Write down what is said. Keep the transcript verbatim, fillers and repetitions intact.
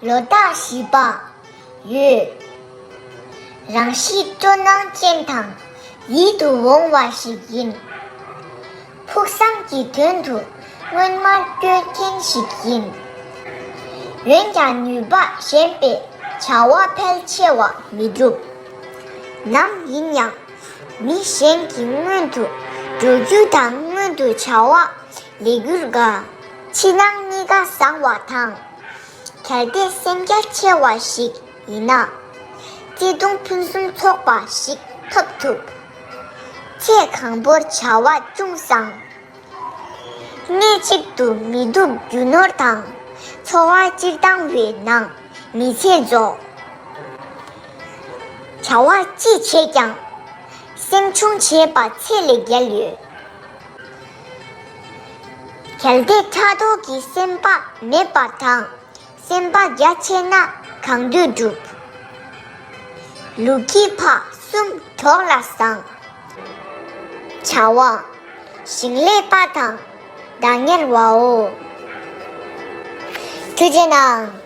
ལོ་རྟགས་བཞི་པ། འོད། རང་གཤིས་སྤྲོ་སྣང་ཅན་དང་ཡིད་དུ་འོང་བ་ཞིག་ཡིན། ཕུགས་བསམ་གྱི་དོན་དུ་སྔོན་མར་བསྐྱོད་མཁན་ཞིག་ཡིན། འོན་ཀྱང་ནུས་པ་ཞན་པས་བྱ་བ་ཕལ་ཆེ་བ་མི་འགྲུབ། ནམ་ཡིན་ཡང་མི་གཞན་གྱི་སྔོན་དུ་འགྲོ་རྒྱུ་དང་སྔོན་དུ་བྱ་བ་ལས་འགུལ་དགའ། ཕྱི་ནང་གཉིས་ཀ་བཟང་བ་དང་། གལ་ཏེ་སེམས་རྒྱ་ཆེ་བ་ཞིག་ཡིན་ན། བརྩེ་དུང་ཕུན་སུམ་ཚོགས་པ་ཞིག་ཐོབ་ཐུབ། ཚེ་གང་པོར་བྱ་བ་ཅུང་བཟང་། གནས་གཅིག་ཏུ་མི་འདུག་རྒྱུ་ནོར་དང་། འཚོ་བ་སྤྱིར་བཏང་བའི་ནང་མི་ཚེ་རྫོགས། བྱ་བ་ཅི་བྱེད་ཀྱང་། སེམས་ཆུང་བྱེད་པ་ཚེ་ལས་རྒྱལ་ཡོད། གལ་ཏེ་ཕྲག་དོག་གི་སེམས་པ་མེད་པ་དང་། སེམས་པ་རྒྱ་ཆེ་ན་གང་འདོད་འགྲུབ། ལུག་གི་ཕ་གསུམ་གྲོགས་ལ་བཟང་། བྱ་བ། ཞིང་ལས་པ་དང་བདག་གཉེར་བའོ། ཐུགས་རྗེ་གནང་།